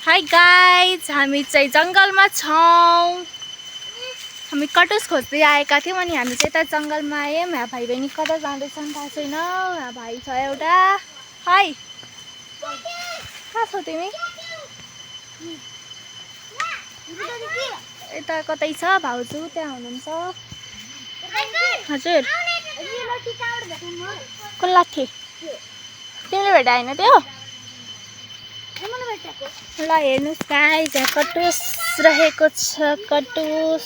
Hi guys, हामी चाहिँ जङ्गलमा छौँ। हामी कटुस खोज्दै आएका थियौँ अनि हामी चाहिँ यता जङ्गलमा आयौँ। यहाँ भाइ बहिनी कता जाँदैछन् थाहा छैन। यहाँ भाइ छ एउटा। हाई, कहाँ छौ तिमी? यता कतै छ भाउजू, त्यहाँ हुनुहुन्छ। हजुर, को लाठी तिमीले भेटाए होइन त्यो? ल हेर्नुहोस् गाइस, यहाँ कटुस रहेको छ। कटुस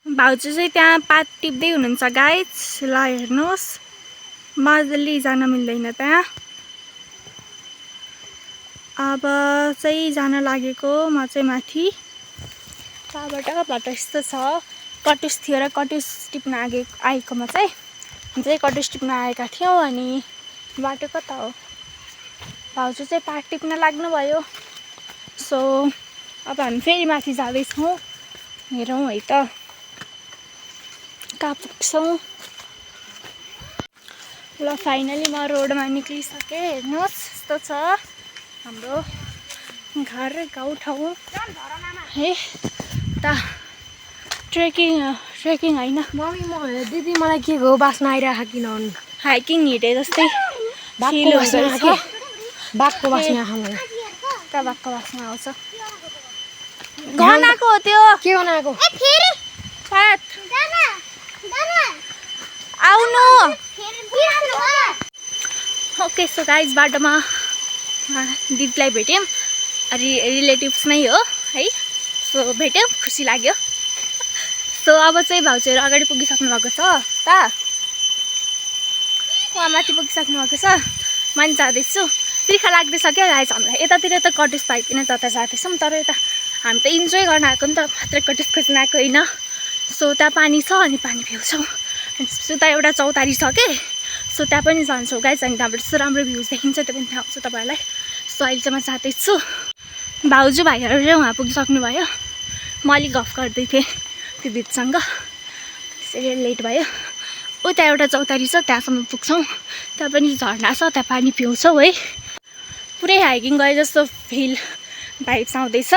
भाउजू चाहिँ त्यहाँ पात टिप्दै हुनुहुन्छ गाइस। ल हेर्नुहोस्, मजाले जान मिल्दैन त्यहाँ। अब चाहिँ जान लागेको म चाहिँ माथि। बाटो यस्तो छ। कटुस थियो र कटुस टिप्न आएकोमा चाहिँ कटुस टिप्न आएका थियौँ। अनि बाटो कता हो? भाउजू चाहिँ पात टिप्न लाग्नुभयो। सो अब हामी फेरि माथि जाँदैछौँ। हेरौँ है त कहाँ पुग्छौँ। ल फाइनली म रोडमा निक्लिसकेँ। हेर्नुहोस्, यस्तो छ हाम्रो घर गाउँठाउँ है। त ट्रेकिङ होइन मम्मी, दिदी मलाई के हो बास्ना आइरहेको किन? हाइकिङ हिँडे जस्तै बाघको बास्ना आउँछ मलाई। कहाँ बाघको बास्ना आउँछ? गनाएको हो त्यो। के बनाएको? पात आउनु। ओके, सो गाइज बाटोमा दिदीलाई भेट्यौँ। रिलेटिभ्स नै हो है। सो भेट्यौँ, खुसी लाग्यो। सो अब चाहिँ भाउजूहरू अगाडि पुगिसक्नु भएको छ। उहाँ माथि पुगिसक्नु भएको छ। म पनि जाँदैछु। तिर्खा लाग्दैछ क्या गाइज हामीलाई। यतातिर त कटुस पाइकन जता जाँदैछौँ, तर यता हामी त इन्जोय गर्न आएको नि त, मात्रै कटुस खोज्न आएको होइन। सो त्यहाँ पानी छ अनि पानी पिउँछौँ। उता एउटा चौतारी छ कि, सो त्यहाँ पनि जान्छौँ गाइज। अनि त्यहाँबाट यस्तो राम्रो भ्युज देखिन्छ, त्यो पनि थाहा हुन्छ तपाईँहरूलाई। सो अहिले चाहिँ म जाँदैछु। भाउजू भाइहरू चाहिँ उहाँ पुगिसक्नु भयो। म अलिक गफ गर्दै थिएँ त्यो दिदीसँग, त्यसरी लेट भयो। उता एउटा चौतारी छ, त्यहाँसम्म पुग्छौँ। त्यहाँ पनि झर्ना छ, त्यहाँ पानी पिउँछौँ है। पुरै हाइकिङ गए जस्तो फिल भाइब्स आउँदैछ।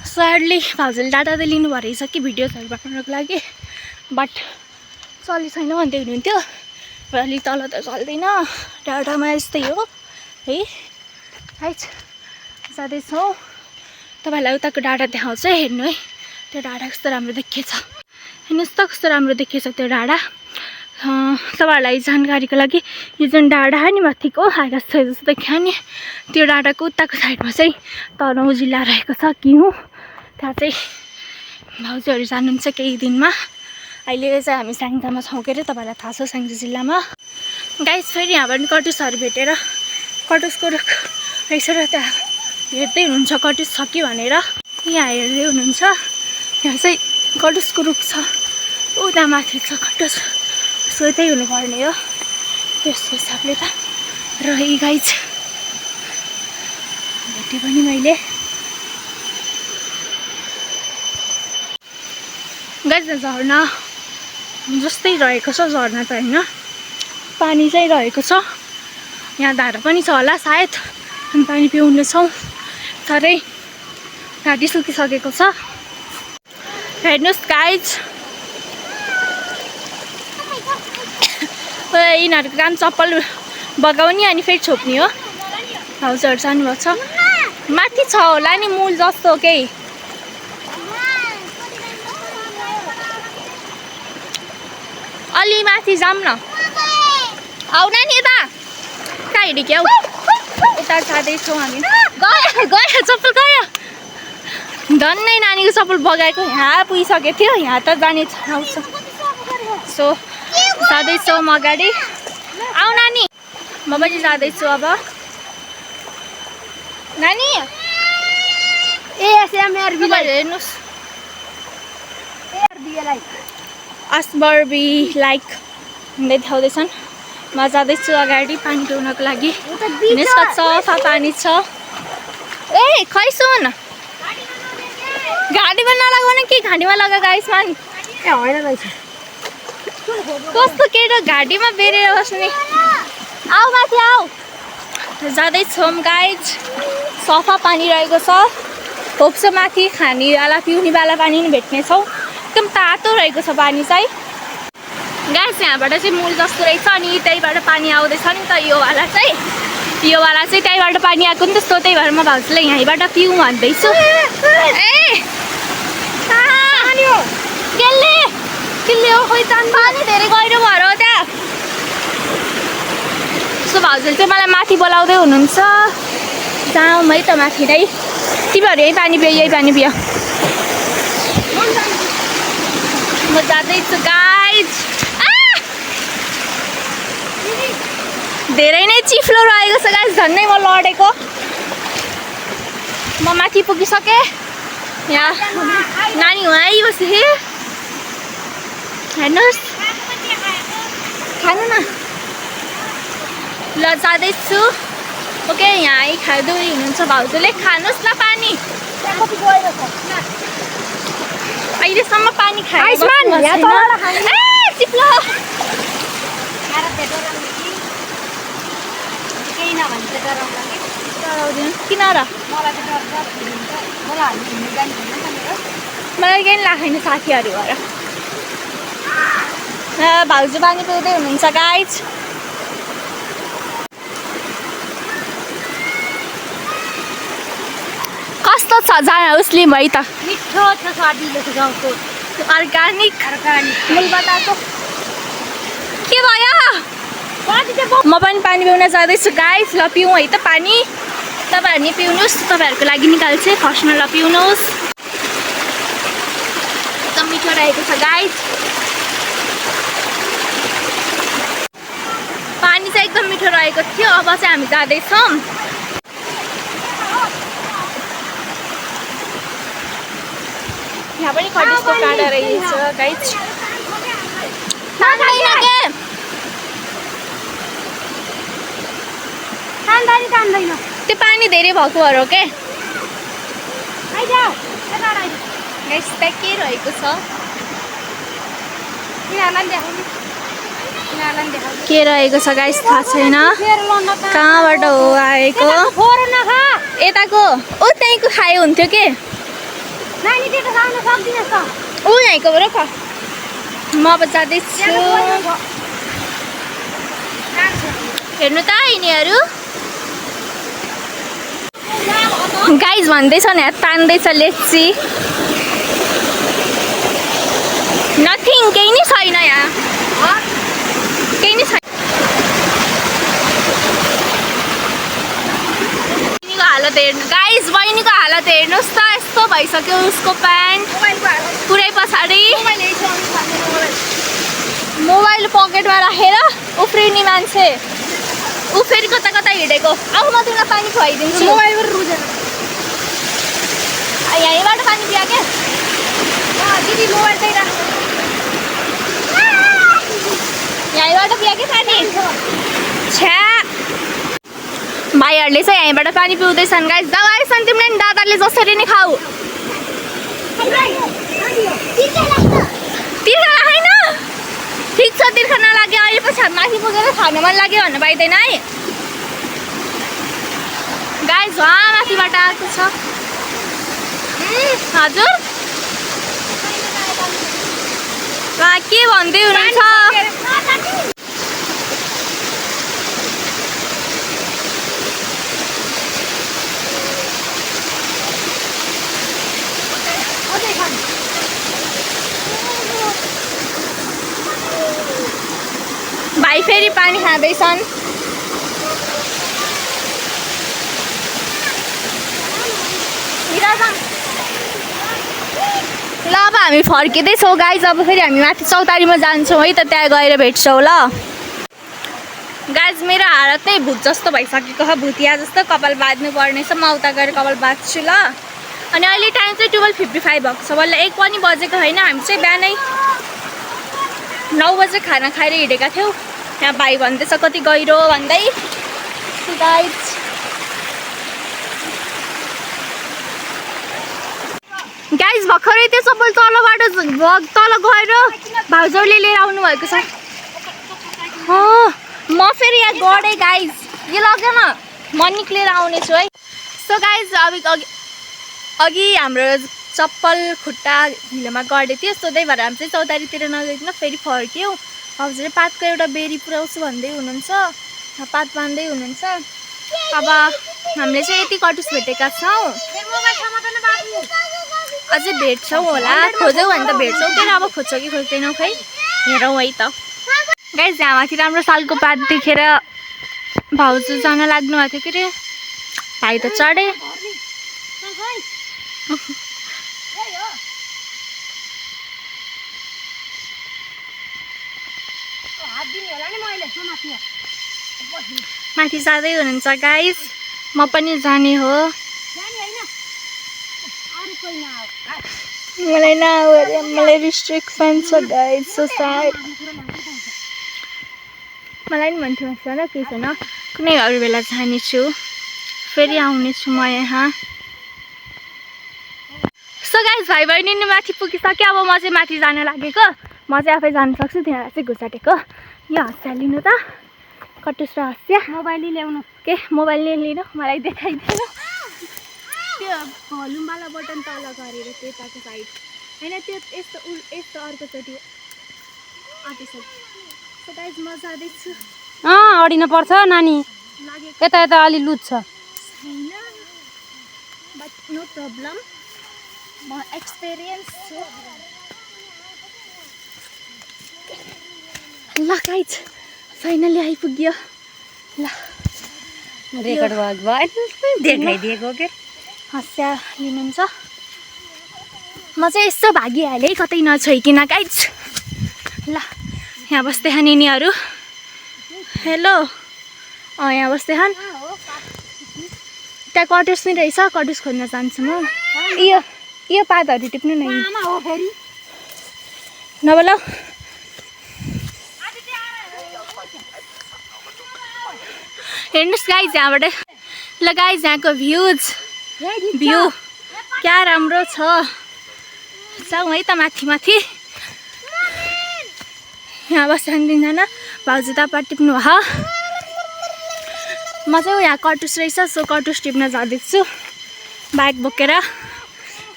स्याडली भाउजूले डाटा त लिनुभएको रहेछ कि भिडियोजहरू बनाउनको लागि, बट चली छैन भन्दै हुनुहुन्थ्यो। अलिक तल त चल्दैन, डाटामा यस्तै हो है। जाँदैछौँ। तपाईँहरूलाई उताको डाटा देखाउँछ, हेर्नु है। त्यो डाँडा कस्तो राम्रो देखिएछ। हेर्नुहोस् त कस्तो राम्रो देखिएछ त्यो डाँडा। तपाईँहरूलाई जानकारीको लागि यो जुन डाँडा हो नि माथिको आकाश छ जस्तो देखियो नि, त्यो डाँडाको उताको साइडमा चाहिँ तनहुँ जिल्ला रहेको छ। किउँ त्यहाँ चाहिँ भाउजूहरू जानुहुन्छ केही दिनमा। अहिले चाहिँ हामी स्याङ्जामा छौँ के अरे, तपाईँहरूलाई थाहा छ स्याङ्जा जिल्लामा। गाइस फेरि यहाँ पनि कटुसहरू भेटेर कटुसको रुख रहेछ र त्यहाँ हेर्दै हुनुहुन्छ कटुस छ कि भनेर। यहाँ हेर्दै हुनुहुन्छ। यहाँ चाहिँ कटुसको रुख छ, उता माथि छ कटुस। सो यतै हुनुपर्ने हो त्यस्तो हिसाबले त। र यी गाइज भेटेँ पनि मैले। गाइज झर्ना जस्तै रहेको छ, झर्ना त होइन, पानी चाहिँ रहेको छ। यहाँ धारा पनि छ होला सायद, अनि पानी पिउनेछौँ। साह्रै घाँटी सुकिसकेको छ। हेर्नुहोस् गाइज, यिनीहरूको काम चप्पल बगाउने अनि फेरि छोप्ने हो। भाउजूहरू जानुभएको छ माथि छ होला नि, मूल जस्तो केही। अलि माथि जाऊँ न, आउन नि यता। कहाँ हिँड्यो क्या? यता जाँदैछौँ हामी। गयो चप्पल गयो। धन्नै नानीको चप्पल बगाएको यहाँ पुगिसकेको थियो। यहाँ त जाने ठाउँ छ। सो जाँदैछौँ म अगाडि। आऊ नानी, म पनि जाँदैछु अब। नानी हेर्नुहोस्, असबर्बी लाइक हुँदै देखाउँदैछन्। म जाँदैछु अगाडि पानी पिउनको लागि। कस्तो सफा पानी छ। ए खै सुन, घाँटीमा नलगाउनु कि घाँटीमा लगा गाइस मान। होइन रहेछ। कस्तो केटा घाँटीमा बेरेर बस्ने। आऊ माथि आऊ जाँदैछौँ गाइज सफा पानी रहेको छ होप्छ माथि खानेवाला पिउनेवाला पानी नि भेट्नेछौँ एकदम तातो रहेको छ पानी चाहिँ गाइज यहाँबाट चाहिँ मूल जस्तो रहेछ अनि त्यहीबाट पानी आउँदैछ नि त योवाला चाहिँ त्यहीबाट पानी आएको नि त्यस्तो त्यही भएर म भाउजूलाई यहीँबाट पिउँ भन्दैछु ए केले हो खोइ पानी धेरै गहिरो भएर हो त्यहाँ सो भाउजूले चाहिँ मलाई माथि बोलाउँदै हुनुहुन्छ जाउँ है त माथि नै तिमीहरू यही पानी पियो म जाँदैछु गाइज धेरै नै चिफ्लो रहेको छ गाइज झन्नै म लडेको म माथि पुगिसकेँ यहाँ नानी वहीँ बस्यो हेर्नुहोस् खानु न ल जाँदैछु ओके यहाँ खाँदै हुनुहुन्छ भाउजूले खानुहोस् न पानी अहिलेसम्म पानी खायो चिप्लो किन र मलाई केही लाग्दैन साथीहरू भएर भाउजू पानी पिउँदै हुनुहुन्छ गाइज कस्तो छ जान उसले है त मिठो छ स्वादिलो छ गाउँको अर्ग्यानिक मूलबटाको के भयो म पनि पानी पिउन जाँदैछु गाइस ल पिउँ है त पानी तपाईँहरू नि पिउनुहोस् तपाईँहरूको लागि निकाल्छु फर्स्टमा ल पिउनुहोस् एकदम मिठो रहेको छ गाइस पानी चाहिँ एकदम मिठो रहेको थियो अब चाहिँ हामी जाँदैछौँ यहाँ पनि कटिसको काँडा रहेछ गाइस त्यो पानी धेरै भएको भएर हो के के रहेको छ के रहेको छ गाइस थाहा छैन कहाँबाट हो आएको यताको ऊ त्यहीँको खायो हुन्थ्यो के ऊ यहीँकोबाट खा म अब जाँदैछु हेर्नु त यिनीहरू गाइज भन्दैछ नि तान्दैछ लेप्ची नथिङ केही नै छैन यहाँ केही नै छैन बहिनीको हालत हेर्नु गाइज बहिनीको हालत हेर्नुहोस् त यस्तो भइसक्यो उसको प्यान्ट पुरै पछाडि मोबाइल पकेटमा राखेर उफ्रिने मान्छे ऊ फेरि कता कता हिँडेको अब म तिमीलाई पानी खुवाइदिन्छु यहीँबाट पानी पिया क्या दिदी मोबाइल चाहिँ यहीँबाट पिया कि पानी छ्या भाइहरूले चाहिँ यहीँबाट पानी पिउँदैछन् गाइस दबाएछन् तिमीले नि दादाले जसरी नै खाऊ तिर्खा राखेन ठिक छ तिर्खा नलाग्यो अहिले पछि माथि पुगेर खान मन लाग्यो भन्नु पाइँदैन है गाइस वहाँ माथिबाट आएको छ हजुर के भन्दै हुनुहुन्छ भाइ फेरि पानी खाँदैछन् ल अब हामी फर्किँदैछौँ गाइज अब फेरि हामी माथि चौतारीमा जान्छौँ है त त्यहाँ गएर भेट्छौँ ल गाइज मेरो हालत नै भुत जस्तो भइसकेको छ भुतिया जस्तो कपाल बाँध्नु पर्ने छ म उता गएर कपाल बाँध्छु ल अनि अहिले टाइम चाहिँ 12:55 भएको छ बल्ल 1 पनि बजेको होइन हामी चाहिँ बिहानै 9 बजे खाना खाएर हिँडेका थियौँ यहाँ भाइ भन्दैछ कति गहिरो भन्दै गाइज गाइज भर्खरै त्यो सबै तलबाट तल गएर भाउजूले लिएर आउनु भएको छ म फेरि यहाँ गडेँ गाइज यो लग्यो न म निक्लेर आउनेछु है सो गाइज अघि हाम्रो चप्पल खुट्टा हिलोमा गढेको थियो सो त्यही भएर हामी चाहिँ चौतारीतिर नगइकन फेरि फर्क्यौँ हजुरले पातको एउटा बेरी पुऱ्याउँछु भन्दै हुनुहुन्छ पात बाँध्दै हुनुहुन्छ अब हामीले चाहिँ यति कटुस भेटेका छौँ अझै भेट्छौँ होला खोज्यौ भने त भेट्छौँ के अब खोज्छौ कि खोज्दैनौ खै हेरौँ है त गाइज यहाँ माथि राम्रो सालको पात देखेर भाउजू जान लाग्नु भएको थियो के अरे भाइ त चढे माथि जाँदै हुनुहुन्छ गाइज म पनि जाने हो मलाई नआऊ अरे मलाई रिस्ट्रिक्सन छ गाइज सो स्याड मलाई नि भन्थ्यो न केही छैन कुनै अरू बेला जानेछु फेरि आउनेछु म यहाँ सो गाइज भाइ बहिनी नि माथि पुगिसक्यो अब म चाहिँ माथि जान लागेको म चाहिँ आफै जान सक्छु त्यहाँ चाहिँ घुसाटेको यो हँसिया लिनु त कटुस र हँसिया मोबाइल ल्याउनु के मोबाइल नै लिनु मलाई देखाइदिनु त्यो भोल्युमवाला बटन तल गरेर त्यताको साइड होइन त्यो यस्तो अर्कोचोटि आँटिसक्यो सो गाइज म जाँदैछु अडिन पर्छ नानी लागेको यता यता अलि लुज छ छैन बट नो प्रब्लम म एक्सपिरियन्स छु ल गाइज फाइनली आइपुग्यो ल रेकर्ड भयो देखाइदिएको के हँसिया लिनुहुन्छ म चाहिँ यसो भागिहालेँ कतै नछोइकिन गाइज ल यहाँ बस्दै खान यिनीहरू हेलो यहाँ बस्दै खान त्यहाँ कटुस पनि रहेछ कटुस खोज्न जान्छु म यो पातहरू टिप्नु न नबोला हेर्नुहोस् गाइज यहाँबाट ल गाइज यहाँको भ्यू क्या राम्रो छ जाउँ है त माथि माथि यहाँ बस्छन् तिनजना भाउजू तपाईँ टिप्नु भयो म चाहिँ यहाँ कटुस रहेछ सो कटुस टिप्न जाँदैछु ब्याग बोकेर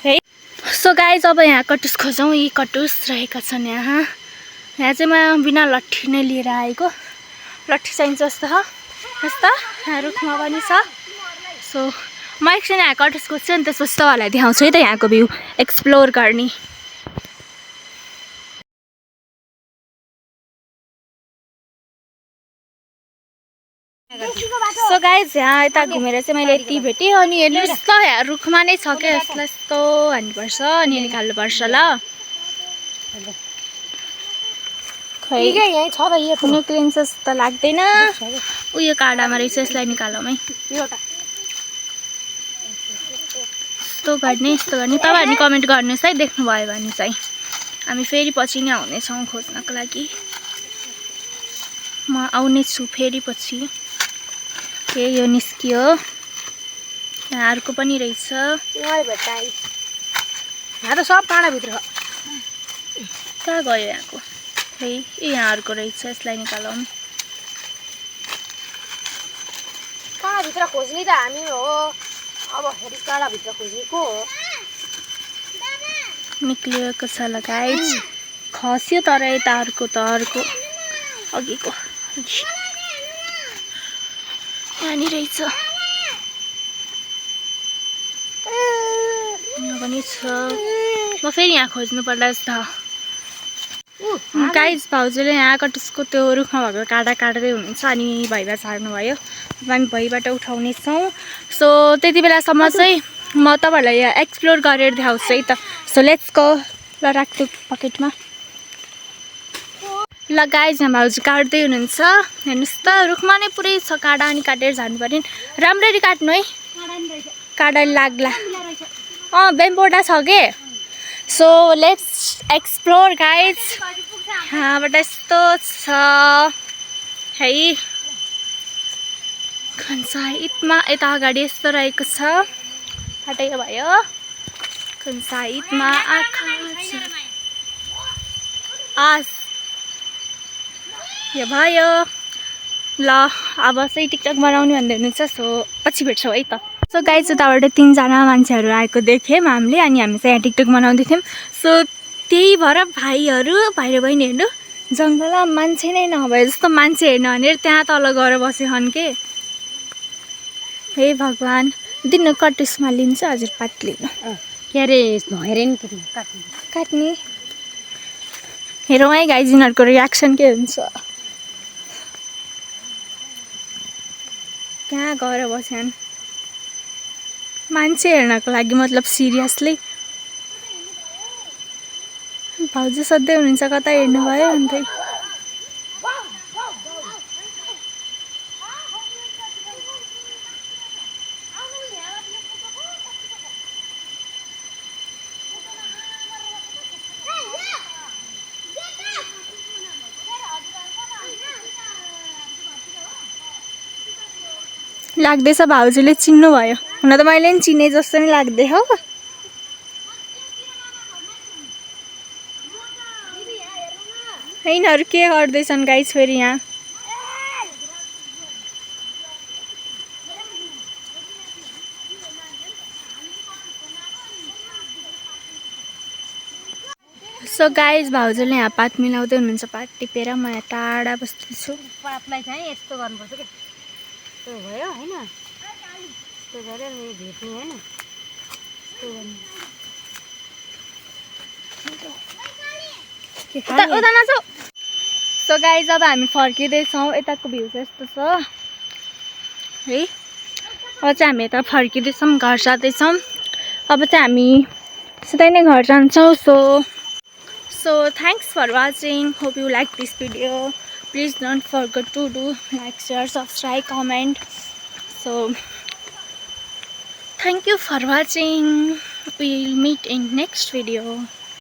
है सो गाइज अब यहाँ कटुस खोजौँ यी कटुस रहेका छन् यहाँ चाहिँ म बिना लट्ठी नै लिएर आएको लट्ठी चाहिन्छ जस्तो छ यस्तो यहाँ रुखमा पनि छ सो म एकछिन यहाँ कटुस खोज्छु नि त्यसपछि तपाईँहरूलाई देखाउँछु है त यहाँको भ्यू एक्सप्लोर गर्ने सो गाइज यहाँ यता घुमेर चाहिँ मैले यति भेटेँ अनि हेर्नुहोस् त यहाँ रुखमा नै छ क्या यसलाई यस्तो हान्नुपर्छ अनि निकाल्नुपर्छ ल खै निक्लिन्छ जस्तो लाग्दैन उयो काँडामा रहेछ यसलाई निकालौँ है यस्तो गर्ने तपाईँहरूले कमेन्ट गर्नुहोस् है देख्नुभयो भने चाहिँ हामी फेरि पछि नै आउनेछौँ खोज्नको लागि म आउनेछु फेरि पछि के यो निस्कियो यहाँ अर्को पनि रहेछ यहाँ त सब काँडाभित्र कहाँ गयो यहाँको खै यहाँ अर्को रहेछ यसलाई निकालौँ काँडाभित्र खोज्ने त हामी हो अब फेरि काँडाभित्र खोज्नेको हो निक्लिएको छ ल गाइज खस्यो तर यता अर्को त अर्को अघिको यहाँनिर रहेछ यहाँ पनि छ म फेरि यहाँ खोज्नु पर्ला जस्तो गाइज भाउजूले यहाँ कटुसको त्यो रुखमा भएको काँडा काट्दै हुनुहुन्छ अनि भैया छाड्नुभयो हामी भैबाट उठाउनेछौँ सो त्यति बेलासम्म चाहिँ म तपाईँहरूलाई यहाँ एक्सप्लोर गरेर देखाउँछु है त सो लेट्स गो ल राख्छु पकेटमा ल गाइज यहाँ भाउजू काट्दै हुनुहुन्छ हेर्नुहोस् त रुखमा नै पुरै छ काँडा अनि काटेर जानु पर्यो राम्ररी काट्नु है काँडा लाग्ला बेम्बोडा छ के सो लेट्स एक्सप्लोर गाइज यहाँबाट यस्तो छ है खन्साइतमा यता अगाडि यस्तो रहेको छ हटाइयो भयो खन्साइतमा आस यो भयो ल अब चाहिँ टिकटक बनाउने भन्दै हुनुहुन्छ सो पछि भेट्छौँ है त। सो गाइज उताबाट 3जना मान्छेहरू आएको देख्यौँ हामीले अनि हामी चाहिँ यहाँ टिकटक बनाउँदै थियौँ। सो त्यही भएर भाइहरू भाइ र बहिनीहरू जङ्गलमा मान्छे नै नभए जस्तो मान्छे हेर्न भनेर त्यहाँ तल गएर बसेछन् के। हे भगवान् दिनु कटुसमा लिन्छ हजुर पात लिनु के अरे हेरेँ नि काट्ने हेरौँ है गाइज यिनीहरूको रियाक्सन के हुन्छ। त्यहाँ गएर बस्यान् मान्छे हेर्नको लागि मतलब सिरियसली। भाउजू सधैँ हुनुहुन्छ कता हेर्नुभयो अन्त लाग्दैछ भाउजूले चिन्नुभयो। हुन त मैले पनि चिने जस्तो नि लाग्दै हो। यिनीहरू के गर्दैछन् गाइस फेरि यहाँ। सो गाइस भाउजूले यहाँ पात मिलाउँदै हुनुहुन्छ। पात टिपेर म यहाँ टाढा बस्दैछु। पातलाई चाहिँ यस्तो गर्नुपर्छ कि त्यो भयो होइन त्यो गरेर भेट्ने होइन उता नजाऊ। सो गाइस अब हामी फर्किँदैछौँ। यताको भ्यू चाहिँ यस्तो छ है। अब चाहिँ हामी यता फर्किँदैछौँ घर जाँदैछौँ। अब चाहिँ हामी सिधै नै घर जान्छौँ। So thanks for watching. Hope you like this video. Please don't forget to do like, share, subscribe, comment. So thank you for watching. We'll meet in next video.